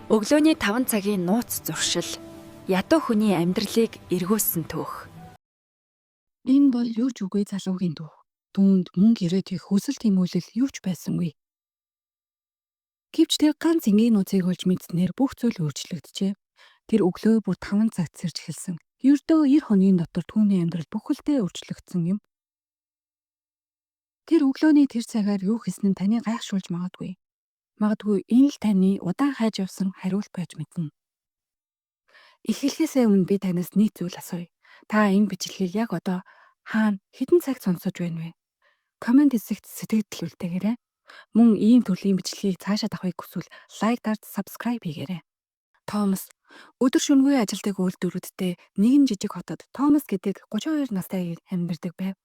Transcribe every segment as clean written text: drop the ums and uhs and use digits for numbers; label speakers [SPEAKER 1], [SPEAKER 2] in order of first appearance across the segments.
[SPEAKER 1] Өглөөний 5 цагийн нууц зуршил. Ядуу хүний амьдралыг эргүүлсэн түүх.
[SPEAKER 2] Энэ бол юу ч үгүй залуугийн түүх. Түүнд мөнгө ирээд их хүсэл тэмүүлэл юу ч байсангүй. Гэвч тэр ганц энгийн нууцыг олж мэдснээр бүх зүйл өөрчлөгдөжээ. Тэр өглөө бүр 5 цагт сэрж эхэлсэн. Ердөө 90 хоногийн дотор түүний амьдрал бүхэлдээ өөрчлөгдсөн юм. Тэр өглөөний тэр цагаар юу хийсэн нь таныг гайхшруулж магадгүй. Магадгүй энэ л таны удаан хайж явсан хариулт байж мэднэ. Эхлэхээсээ өмнө би танаас нэг зүйл асууя. Та энэ бичлэгийг яг одоо хаана хэдэн цагт сонсож байна вэ? Comment хэсэгт сэтгэгдэл үлдээгээрэй. Мөн ийм төрлийн бичлэгийг цаашаа авахыг хүсвэл like дарж subscribe хийгээрэй. Томас өдөр шөнөгүй ажилладаг үйлдвэрүүдтэй нэгэн жижиг хотод Томас гэдэг 32 настай амьдардаг байв.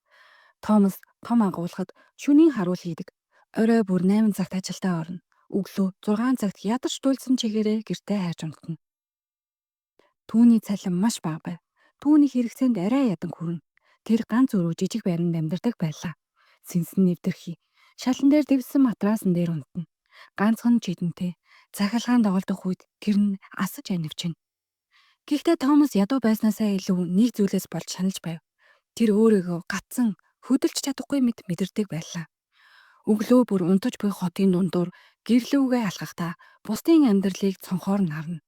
[SPEAKER 2] Томас том агуулгад шөнийн харуул хийдэг. Орой бүр 8 цагт ажилдаа орно. Өглөө 6 цагт ядарч туйлдсан чигээрээ гэртээ хайж унтана. Түүний цалин маш бага байв. Түүний хэрэгцээнд арай ядан хүрнэ. Тэр ганц өрөө жижиг байранд амьдардаг байлаа. Сэнсэн нь нэвтэрхий. Шалан дээр дэвссэн матрасан дээр унтана. Ганцхан чидэнтэй. Цахилгаан доголдох үед тэр нь асаж анивчна. Гэхдээ Томас ядуу байснаасаа илүү нэг зүйлээс болж шаналж байв. Тэр өөрийгөө гацсан, хөдөлж чадахгүй мэт мэдэрдэг байлаа. Өглөө бүр унтаж буй хотын дундуур гэр лүүгээ алхахдаа бусдын амьдралыг цонхоор нь харна.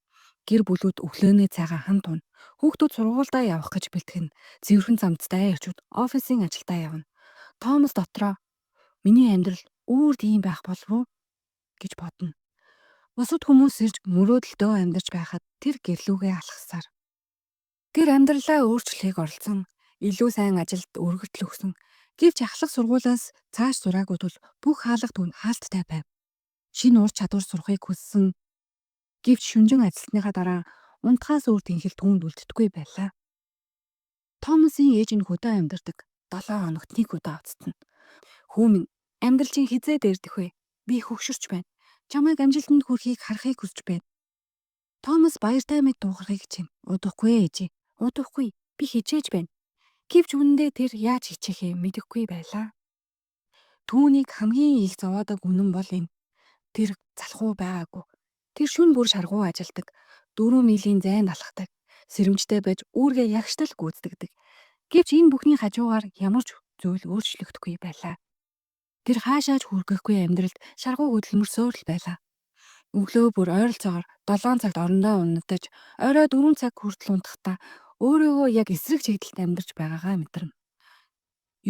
[SPEAKER 2] Гэр бүлүүд өглөөний цайгаа хамт ууна. Хүүхдүүд сургуульдаа явах гэж бэлтгэнэ. Цэвэрхэн замцтай эрчүүд офисын ажилдаа явна. Томас дотроо миний амьдрал үүрд ийм байх болов уу гэж бодно. Бусад хүмүүс ирж мөрөөдөлдөө амьдарч байхад тэр гэр лүүгээ алхасаар. Тэр амьдралаа өөрчлөхийг оролдсон. Илүү сайн ажилд өргөдөл өгсөн. Гэвч ахлах сургуулиас цааш сураагүй тул бүх хаалга түүнд хаалттай байв. Шинэ ур чадвар сурахыг хүссэн. Гэвч шөнөжин ажилласныхаа дараа унтахаас өөр тэнхэл түүнд үлддэггүй байлаа. Томасын ээж нь хөдөө амьдардаг. 7 хоногт нэг удаа оцтоно. Хүү минь, амьдрал чинь хэзээ дээрдэх вэ? Би хөгшөрч байна. Чамайг амжилтанд хүрэхийг харахыг хүсэж байна. Томас баяртай мэт дуугарахыг хичээнэ. Удахгүй ээжээ. Удахгүй. Би хичээж байна. Гэвч үнэндээ тэр яаж хичээхээ мэдэхгүй байлаа. Түүнийг хамгийн их зовоодог үнэн бол энэ. Тэр залхуу байгаагүй. Тэр шөнө бүр шаргуу ажилладаг. 4 милийн зайд алхдаг. Сэрэмжтэй байж үүргээ ягштал гүйцэтгэдэг. Гэвч энэ бүхний хажуугаар ямар ч зүйл өөрчлөгдөхгүй байлаа. Тэр хаашаа ч хүргэхгүй амьдралд шаргуу хөдөлмөрсөөр л байлаа. Өглөө бүр ойролцоогоор 7 цагт орондоо унтаж, орой 4 цаг хүртэл унтахдаа өөрийгөө яг эсрэг чиглэлд амьдарч байгаагаа мэдэрнэ.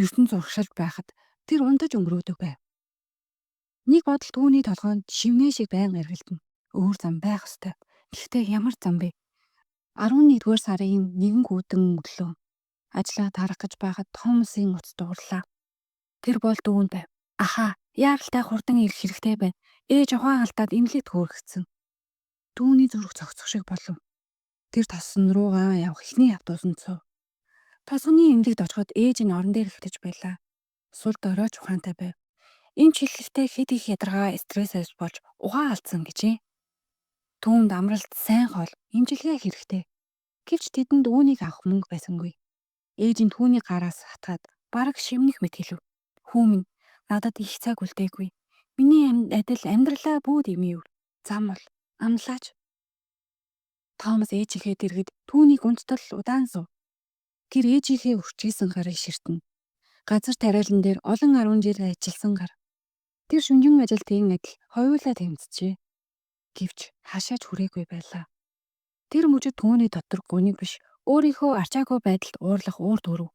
[SPEAKER 2] Ертөнц урагшилж байхад тэр унтаж өнгөрөөдөг байв. Нэг бодол түүний толгойнд шивнээ шиг байнга эргэлдэнэ. Өөр зам байх ёстой. Гэхдээ ямар зам бэ? 11-р сарын нэгэн хүйтэн өглөө. Ажлаа тарах гэж байхад Томасын утас дуугарлаа. Тэр бол дүү нь байв. Ахаа, яаралтай хурдан ирэх хэрэгтэй байна. Ээж ухаан алдаад эмнэлэгт хөөргөгдсөн. Түүний зүрх зогсох шиг болов. Тэр тосон руугаа явах эхний автобусанд суув. Тосгоны эмнэлэгт очиход ээж нь орон дээр хэвтэж байлаа. Сул дорой ч ухаантай байв. Эмч хэлэхдээ хэд их ядаргаа стрессээс болж ухаан алдсан гэжээ. Түүнд амралт, сайн хоол, эмчилгээ хэрэгтэй. Гэвч тэдэнд үүнийг авах мөнгө байсангүй. Ээж нь түүний гараас хатгаад бараг шивнэх мэт хэлэв. Хүү минь, надад их цаг үлдээгүй. Миний адил амьдралаа бүү дэмий. Зам бол амлаач. Томас ээжийнхээ дэргэд түүнийг унттал удаан суув. Тэр ээжийнхээ өрчижсэн гарыг ширтэнэ. Газар тариалан дээр олон 10 жил ажилласан гар. Тэр шөнөжин ажилтгийн адил хоёулаа тэмцжээ. Гэвч хаашаа ч хүрээгүй байлаа. Тэр мөчид түүний дотор гуниг биш, өөрийнхөө ачаагүй байдалд уурлах уур төрөв.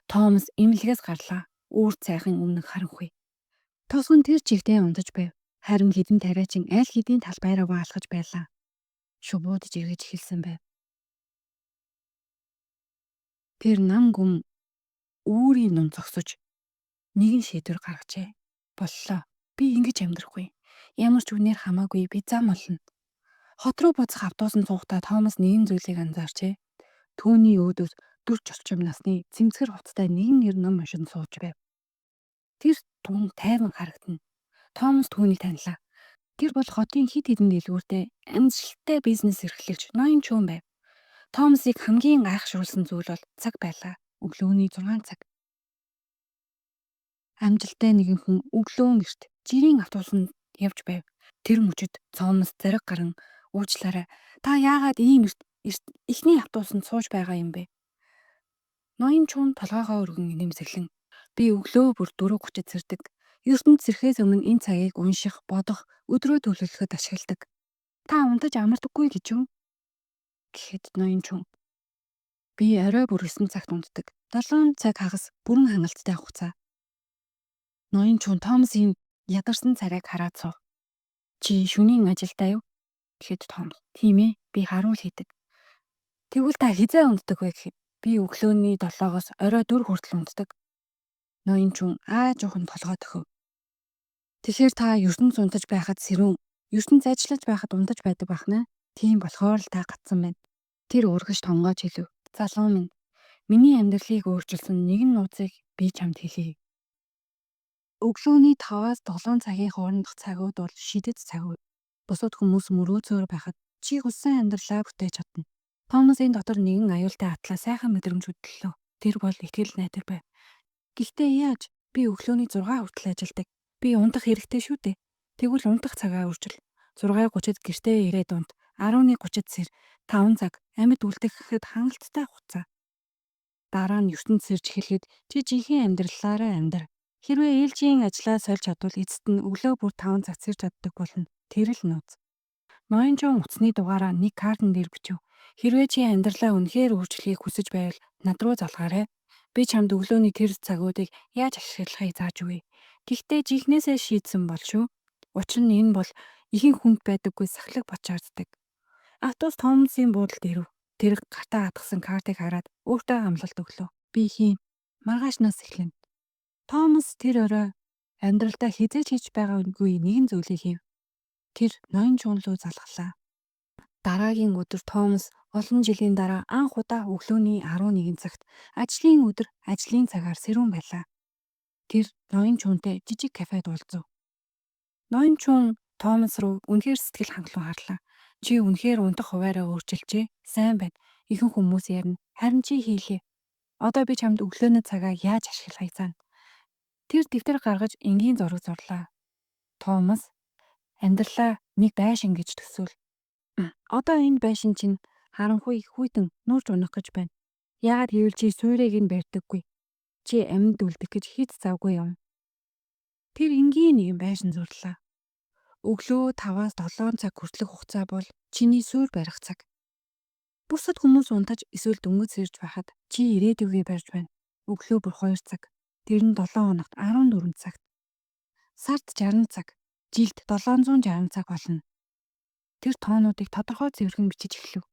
[SPEAKER 2] Томас эмнэлгээс гарлаа. Үүр цайхын өмнөх харанхуй. Тосгон тэр чигтээ унтаж байв. Харин хэдэн тариачин аль хэдийн талбай руугаа алхаж байлаа. Шувууд жиргэж эхэлсэн байв. Тэр нам гүм үүрийн дунд зогсож нэгэн шийдвэр гаргажээ. Боллоо. Би ингэж амьдрахгүй. Ямар ч үнээр хамаагүй би зам олно. Хот руу буцах автобусанд суухдаа Томас нэгэн зүйлийг анзаарчээ. Түүний өөдөөс 40 орчим насны цэмцгэр хувцастай нэгэн эр ном уншин сууж байв. Тэр түүнд тайван харагдана. Томас түүнийг танилаа. Тэр бол хотын хэд хэдэн дэлгүүртэй амжилттай бизнес эрхлэгч ноён чүүн байв. Томасыг хамгийн гайхшруулсан зүйл бол цаг байлаа. Өглөөний 6 цаг. Амжилттай нэгэн хүн өглөөн эрт жирийн автобусанд явж байв. Тэр мөчид Томас зориг гаран Уучлаарай. Та яагаад ийм эхний автобусанд сууж байгаа юм бэ? Ноён чуун толгойгоо өргөн инээмсэглэн би өглөө бүр 4:30-д сэрдэг. Ертөнц сэрэхээс өмнө энэ цагийг унших, бодох, өдрөө төлөвлөхөд ашигладаг. Та унтаж амардаггүй гэж юу? Гэхэд ноён чуун би орой бүр 9 цагт унтдаг. 7 цаг хагас бүрэн хангалттай хугацаа. Ноён чуун Томасын ядарсан царайг хараад суув. Чи шөнийн ажилдаа юу? Гэхэд Томас тийм ээ, би харуул хийдэг. Тэгвэл та хэзээ унтдаг вэ гэхэд би өглөөний 7-оос орой 4 хүртэл унтдаг. Ноён чуун аа жуухан толгой дөхөв. Тэгэхээр та ертөнц унтаж байхад сэрүүн, ертөнц ажиллаж байхад унтаж байдаг байх нь. Тийм болохоор л та гацсан байна. Тэр урагш тонгойж хэлэв. Залуу минь, миний амьдралыг өөрчилсөн нэгэн нууцыг би чамд хэлье. Өглөөний 5-аас 7 цагийн хоорондох цагууд бол шидэт цагууд. Бусад хүмүүс мөрөөцөөр байхад чи хүссэн амьдралаа бүтээж чадна. Томасын дотор нэгэн аюултай атлаа сайхан мэдрэмж хөдлөлөө. Тэр бол итгэл найдар байв. Гэхдээ яаж? Би өглөөний 6 хүртэл ажилладаг. Би унтах хэрэгтэй шүү дээ. Тэгвэл унтах цагаа өөрчил. 6:30-д гэртээ ирээд унт. 11:30-д сэр. 5 цаг амьд үлдэхэд хангалттай хугацаа. Дараа нь ертөнц сэрж эхлэхэд чи жинхэнэ амьдралаараа амьдр. Хэрвээ ээлжийн ажлаа сольж чадвал эцэст нь өглөө бүр 5 цагт сэрж чаддаг болно. Тэр л нууц. Ноёнчон утасны дугаараа нэг картан дээр бичив. Хэрвээ чи амьдралаа үнэхээр өөрчлөхийг хүсэж байвал над руу залгаарай. Би чамд өглөөний тэр цагуудыг яаж ашиглахыг зааж өгье. Гэхдээ жинхнээсээ шийдсэн бол шүү. Учир нь энэ бол ихэнх хүнд байдаггүй сахилга бат шаарддаг. Автобус Томасын буудалд ирэв. Тэр гартаа хатгасан картыг хараад өөртөө амлалт өглөө. Би хийн. Маргаашнаас эхлэнэ. Томас тэр орой амьдралдаа хэзээ ч хийж байгаагүй нэгэн зүйлийг хийв. Тэр ноён чуун руу залгалаа. Дараагийн өдөр Томас олон жилийн дараа анх удаа өглөөний 11 цагт ажлын өдөр ажлын цагаар сэрүүн байлаа. Тэр ноён чуунтай жижиг кафед уулзав. Ноён чуун Томас руу үнэхээр сэтгэл хангалуун харлаа. Чи үнэхээр унтах хуваараа өөрчилжээ. Сайн байна. Ихэнх хүмүүс ярина. Харин чи хийлээ. Одоо би чамд өглөөний цагаа яаж ашиглахыг заана. Тэр дэвтэр гаргаж энгийн зураг зурлаа. Томас амьдралаа нэг байшин гэж төсөөл. Одоо энэ байшин чинь харанхуй хүйтэн нүүрч унах гэж байна. Яагаад гэвэл чи суурийг нь барьдаггүй. Чи амьд үлдэх гэж хэт завгүй юм. Тэр энгийн нэгэн байшин зурлаа. Өглөө 5-аас 7 цаг хүртэлх хугацаа бол чиний суурь барих цаг. Бусад хүмүүс унтаж эсвэл дөнгөж сэрж байхад чи ирээдүйгээ барьж байна. Өглөө бүр 2 цаг. Тэр нь 7 хоногт 14 цагт. Сард 60 цаг, жилд 760 цаг болно. Тэр тоонуудыг тодорхой цэвэрхэн бичиж эхлэв.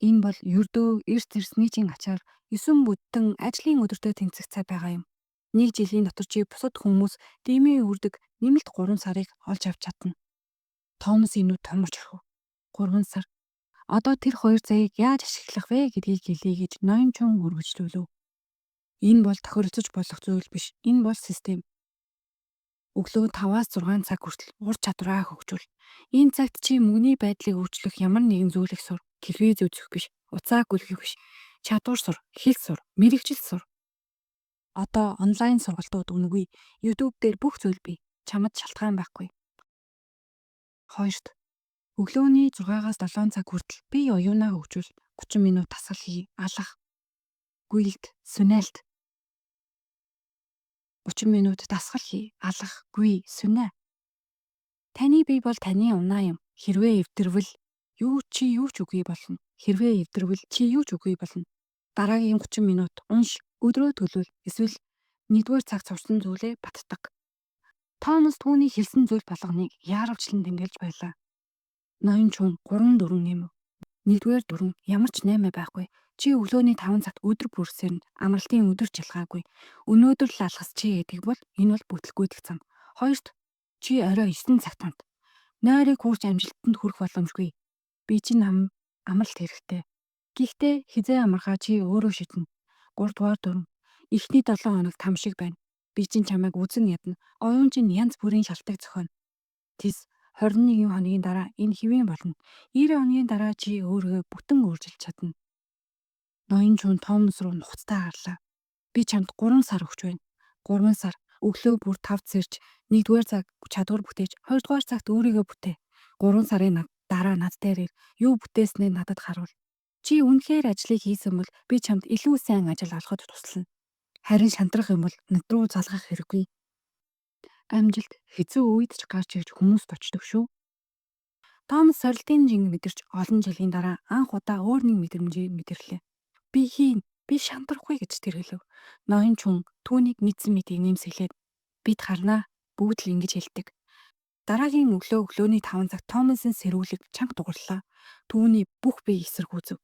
[SPEAKER 2] Энэ бол ердөө эрт ирсний чинь ачаар 9 бүддэн ажлын өдөртөө тэнцэх цаг байгаа юм. Нэг жилийн дотор чи бусад хүмүүс дэмий үрдэг нэмэлт 3 сарыг олж авч чадна. Томасын нүд томорч орхив. 3 сар. Одоо тэр 2 цагийг яаж ашиглах вэ гэдгийг хэлье гэж ноён чун үргэлжлүүлв. Энэ бол тохиролцож болох зүйл биш. Энэ бол систем. Өглөө 5-аас 6 цаг хүртэл ур чадвараа хөгжүүл. Энэ цагт чи мөнгөний байдлыг өөрчлөх ямар нэгэн зүйлийг сур. Телевиз үзэх биш, утсаа гүлгэх биш. Чадвар сур, хэл сур, мэргэжил сур. Одоо онлайн сургалтууд үнэгүй. YouTube дээр бүх зүйл бий. Чамд шалтгаан байхгүй. Хоёрт өглөөний 6-аас 7 цаг хүртэл бие оюунаа хөгжүүл. 30 минут дасгал хий, алах, гүйлт, сүнэлт. 30 минут дасгал хий, алах, гүй, сүнэ. Таны бие бол таны унаа юм. Хэрвээ эвдэрвэл юу чи юу ч үгүй болно. Хэрвээ эвдэрвэл чи юу ч үгүй болно. Дараагийн 30 минут унш, өдрөө төлөөл эсвэл нэгдүгээр цаг сурсан зүйлээ баттаг. Томас түүний хэлсэн зүйл болгоныг яарвчлан тэмдэглэж байлаа. Ноён чун 3 4 нэмэв. Нэгдүгээр дүрэм ямар ч 8 байхгүй. Чи өглөөний 5 цагт өдөр бүр сэрнэ. Амралтын өдөр ч ялгаагүй. Өнөөдөр л алхас чи гэдэг бол энэ бол бүтлгүүдэх зам. Хоёрт чи орой 9 цагт унт. Нойрыг хуурч амжилтанд хүрэх боломжгүй. Би чинь амралт хэрэгтэй. Гэхдээ хэзээ амрахаа чи өөрөө шийднэ. 3 дугаар дүрэм. Эхний 7 хоног там шиг байна. Би чинь чамайг үзэн ядна. Оюун чинь янз бүрийн шалтаг зохионо. Тэс 21 хоногийн дараа энэ хэвийн болно. 90 хоногийн дараа чи өөрийгөө бүтэн өөрчилж чадна. Ноён чун Томас руу нухацтай харлаа. Би чамд 3 сар өгч байна. 3 сар өглөө бүр 5 сэрж нэгдүгээр цаг чадвар бүтээж хоёрдугаар цагт өөрийгөө бүтээ. 3 сарын дараа Дараа над дээр ир. Юу бүтээснээ надад харуул. Чи үнэхээр ажлыг хийсэн бол би чамд илүү сайн ажил олоход туслана. Харин шантрах юм бол над руу залгах хэрэггүй. Амжилт хэцүү үед ч гарч ирж хүмүүст очдог шүү. Томас сорилтын жинг мэдэрч олон жилийн дараа анх удаа өөр нэг мэдрэмжийг мэдэрлээ. Би хийн, би шантрахгүй гэж тэр хэлэв. Ноён чүн түүнийг мэдсэн мэт инээмсэглээд бид харнаа, бүгд л ингэж хэлдэг. Дараагийн өглөө өглөөний 5 цагт Томасын сэрүүлэг чанга дугарлаа. Түүний бүх бие эсэргүүцэв.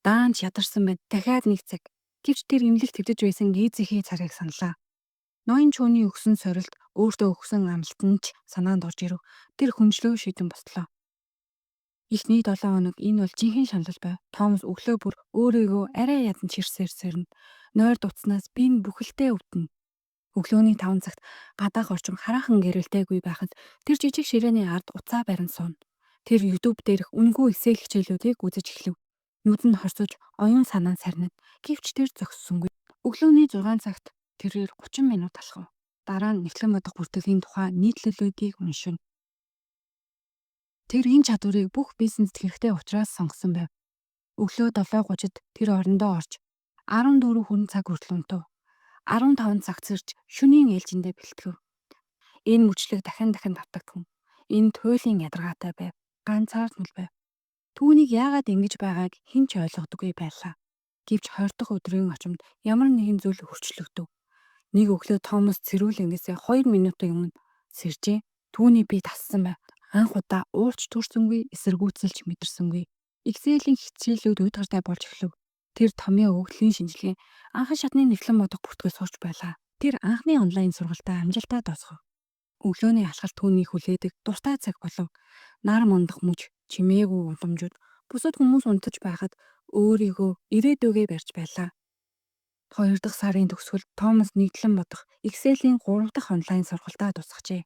[SPEAKER 2] Даанч ядарсан байна. Дахиад нэг цаг. Гэвч тэр эмнэлэгт хэвтэж байсан Гийзийнхээ царайг саналаа. Ноён чууны өгсөн сорилт өөртөө өгсөн амлалт нь ч санаанд орж ирэв. Тэр хүнжлөө шийдэн бослоо. Эхний 7 хоног энэ бол жинхэнэ шаналл байв. Томас өглөө бүр өөрийгөө арай ядан чирсээр сэрнэ. Нойр дутснаас би нь бүхэлдээ өвдөнө. Өглөөний 5 цагт гадаах орчин хараахан гэрэлтээгүй байхад тэр жижиг ширээний ард утсаа барин сууна. Тэр YouTube дээрх үнэгүй Excel хичээлүүдийг үзэж эхлэв. Нүд нь хорсож оюун санаа сарнид. Гэвч тэр зогссонгүй. Өглөөний 6 цагт тэрээр 30 минут алхав. Дараа нь нягтлан бодох бүртгэлийн тухай нийтлэлүүдийг уншина. Тэр энэ чадварыг бүх бизнест хэрэгтэй учраас сонгосон байв. Өглөө 7:30-д тэр орондоо орж 14 хүн цаг хүртэл унтав. 15 цаг сэрж шөнийн ээлжиндээ бэлтгэв. Энэ мөчлөг дахин дахин давтагдана. Энэ туйлын ядаргаатай байв. Ганцаардмал байв. Түүнийг яагаад ингэж байгааг хэн ч ойлгодоггүй байлаа. Гэвч 20 дахь өдрийн очимд ямар нэгэн зүйл өөрчлөгдөв. Нэг өглөө Томас сэрүүлэнгээсээ 2 минутын өмнө сэржээ. Түүний бие тассан байв. Анх удаа уулч төрсөнгүй, эсэргүүцэлж мэдэрсэнгүй. Excel-ийн хичээлүүд уйдгартай болж эхлэв. Тэр томьёо өгөгдлийн шинжилгээ, анхан шатны нягтлан бодох бүртгэл сурч байлаа. Тэр анхны онлайн сургалтаа амжилттай дуусгав. Өглөөний алхалт түүнийг хүлээдэг дуртай цаг болов. Нар мундах мөч, чимээгүй гудамжууд, бусад хүмүүс унтаж байхад өөрийгөө ирээдүйгээ барьж байлаа. 2 дахь сарын төгсгөлд Томас нягтлан бодох Excel-ийн 3 дахь онлайн сургалтаа дуусгажээ.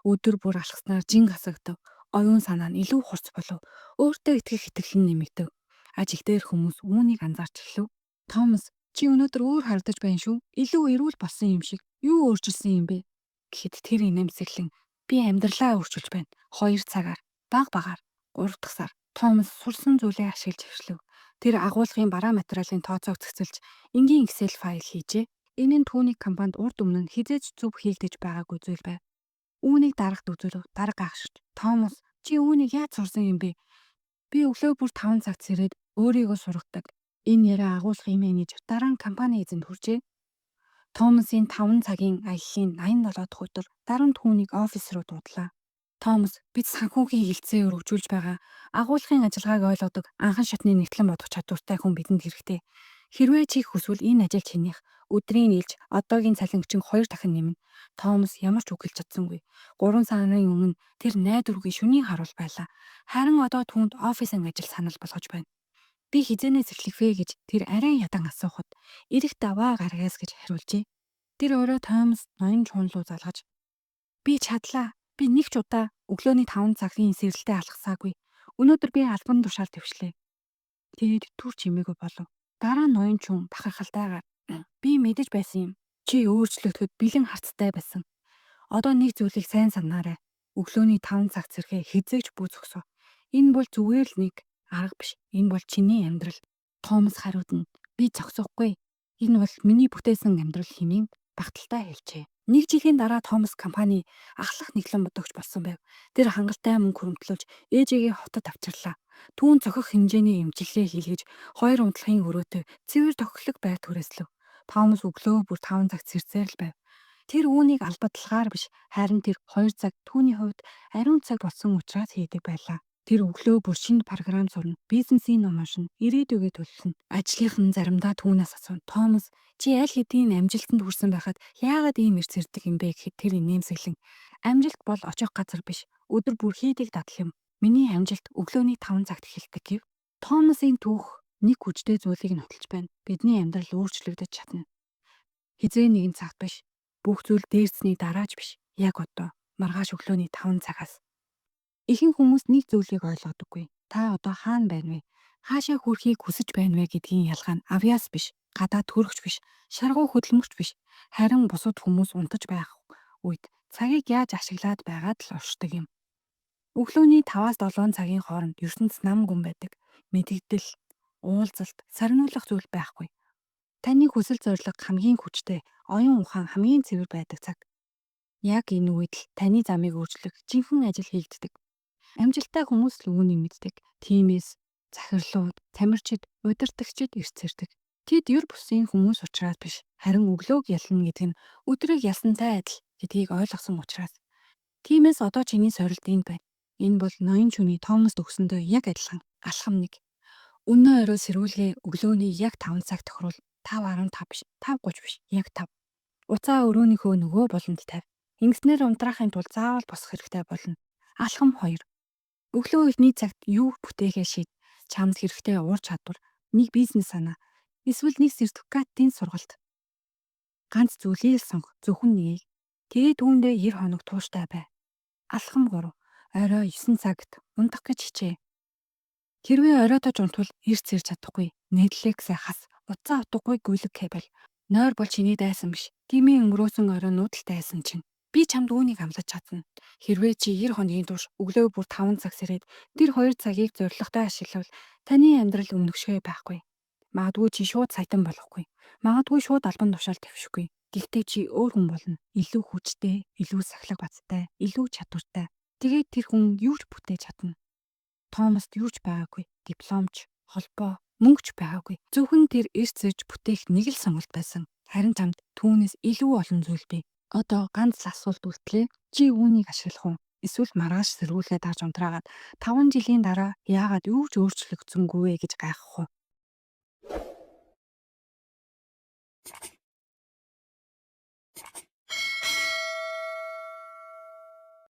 [SPEAKER 2] Өдөр бүр алхаснаар жинг асагдав. Оюун санаа нь илүү хурц болов. Өөртөө итгэх итгэл нь нэмэгдэв. Ажил дээр хүмүүс үүнийг анзаарч эхлэв. Томас, чи өнөөдөр өөр харагдаж байна шүү. Илүү эрүүл болсон юм шиг. Юу өөрчилсөн юм бэ? Гэхэд тэр инээмсэглэн би амьдралаа өөрчилж байна. 2 цагаар, баг багаар, 3 дахь сар Томас сурсан зүйлээ ашиглаж эхлэв. Тэр агуулгын бараа материалын тооцоог цэгцэлж энгийн Excel файл хийжээ. Энэ нь түүний компанид урд өмнө нь хэзээ ч зөв хийгдэж байгаагүй зүйл байв. Үүнийг дарагт үзүүлэв. Дарга гайхширч Томас, чи үүнийг яаж сурсан юм бэ? Би өглөө бүр 5 цагт сэрээд өөрийгөө сургадаг. Энэ яриа агуулгын менежер дараа нь компани эзэнд хүрчээ. Томасын 5 цагийн аяллын 87 дахь өдөр дараа нь түүнийг офис руу дуудлаа. Томас, бид санхүүгийн хэлтсээ өргөжүүлж байгаа агуулгын ажиллагааг ойлгодог анхан шатны нягтлан бодох чадвартай хүн бидэнд хэрэгтэй. Хэрвээ чи хүсвэл энэ ажил чинийх. Өдрийн нийлж одоогийн цалин чинь 2 дахин нэмнэ. Томас ямар ч үг хэлж чадсангүй. 3 сарын өмнө тэр найдваргүй шөнийн харуул байлаа. Харин одоо түүнд офисын ажил санал болгож байна. Би хэзээнээс эхлэх вэ гэж тэр арай ядан асуухад ирэх даваа гаргаас гэж хариулжээ. Тэр орой Томас ноён чуун руу залгаж би чадлаа. Би нэг ч удаа өглөөний 5 цагийн сэрэлтээ алхасаагүй. Өнөөдөр би албан тушаал дэвшлээ. Тэгээд түр чимээгүй болов. Дараа нь ноён чуун бахархалтайгаар би мэдэж байсан юм. Чи өөрчлөгдөхөд бэлэн харцтай байсан. Одоо нэг зүйлийг сайн санаарай. Өглөөний 5 цаг цэрхээ хэзээ ч бүү зогсоо. Энэ бол зүгээр л нэг арга биш. Энэ бол чиний амьдрал. Томас хариуд нь би зогсохгүй. Энэ бол миний бүтээсэн амьдрал хэмээн багталтай хэлжээ. Нэг жилийн дараа Томас компани ахлах нягтлан бодогч болсон байв. Тэр хангалттай мөнгө хөрөмтлүүлж ээжигээ хотод авчирлаа. Түүн цохих хэмжээний эмчилгээ хийлгэж хоёр унтлахын өрөөтэй цэвэр тохиолог байр түрээслэв. Томас өглөө бүр 5 цагт сэрсээр л байв. Тэр үүнийг албадлагаар биш, харин тэр 2 цаг түүний хувьд ариун цаг болсон учраас хийдэг байлаа. Тэр өглөө бүр шинэ програм сурна, бизнесийн ном уншина, ирээдүйгээ төлөвлөнө. Ажлынхан заримдаа түүнээс асууна. Томас, чи аль хэдийн амжилтанд хүрсэн байхад яагаад ийм эрт сэрдэг юм бэ гэхэд тэр инээмсэглэн амжилт бол очих газар биш, өдөр бүр хийдэг дадал юм. Миний амжилт өглөөний 5 цагт эхэлдэг гэв. Томасын түүх нэг хүчтэй зүйлийг нотолж байна. Бидний амьдрал өөрчлөгдөж чадна. Хэзээ нэгэн цагт биш, бүх зүйл дээрдсэний дарааж биш. Яг одоо маргааш өглөөний 5 цагаас. Ихэнх хүмүүс нэг зүйлийг ойлгодоггүй. Та одоо хаана байна вэ? Хаашаа хүрэхийг хүсэж байна вэ гэдгийн ялгаа нь авьяас биш, гадаад төрөгч биш, шаргуу хөдөлмөрч биш. Харин бусад хүмүүс унтаж байх үед цагийг яаж ашиглаад байгаад л оршдог юм. Өглөөний 5-аас 7 цагийн хооронд ертөнц нам гүн байдаг. Мэдэгдэл, уулзалт, сарниулах зүйл байхгүй. Таны хүсэл зорилго хамгийн хүчтэй, оюун ухаан хамгийн цэвэр байдаг цаг. Яг энэ үед л таны замыг өөрчлөх жинхэнэ ажил хийгддэг. Амжилттай хүмүүс л үүнийг мэддэг. Тиймээс захирлууд, тамирчид, удирдагчид эрс ирдэг. Тэд ер бусын хүмүүс учраас биш, харин өглөөг ялна гэдэг нь өдрийг ялсантай адил гэдгийг ойлгосон учраас. Тиймээс одоо чиний сорилт энд байна. Энэ бол ноён шөнийн Томаст өгсөнтэй яг адилхан. Алхам 1. Өнөө орой сэрүүлгээ өглөөний яг 5 цаг тохируул. 5:15 биш, 5:30 биш, яг 5. Утсаа өрөөнийхөө нөгөө буланд тавь. Ингэснээр унтраахын тулд заавал босох хэрэгтэй болно. Алхам 2. Өглөө эхний цагт юу бүтээхээ шийд. Чамд хэрэгтэй ур чадвар, нэг бизнес санаа, эсвэл нэг сертификатын сургалт. Ганц зүйлийг л сонго, зөвхөн нэгийг. Тэгээд үүндээ 90 хоног тууштай бай. Алхам 3. Орой 9 цагт унтах гэж хичээ. Хэрвээ оройтож унтвал эрс ирж чадахгүй. Netflix хас, утсаа утгагүй гүйлэг кабель. Нойр бол чиний дайсан биш. Тиймээ өнгөрөөсөн оройнууд л дайсан чинь. Би чамд үүнийг амлаж чадна. Хэрвээ чи 90 хоногийн турш өглөө бүр 5 цаг сэрээд тэр 2 цагийг зорилготой ашиглавал таны амьдрал өмнөхшгөө байхгүй. Магадгүй чи шууд саятан болохгүй. Магадгүй шууд албан тушаал дэвшихгүй. Гэхдээ чи өөр хүн болно. Илүү хүчтэй, илүү сахилга баттай, илүү чадвартай. Тэгээд тэр хүн юу ч бүтээж чадна. Томаст юу ч байгаагүй. Дипломч, холбоо, мөнгө ч байгаагүй. Зөвхөн тэр эрс ирж бүтээх нэг л сонголт байсан. Харин чамд түүнээс илүү олон зүйл бий. Одоо ганц л асуулт үлдлээ. Чи үүнийг ашиглах уу? Эсвэл маргааш сэрүүлгээ дарж унтраагаад 5 жилийн дараа яагаад юу ч өөрчлөгдсөнгүй вэ гэж гайхах уу?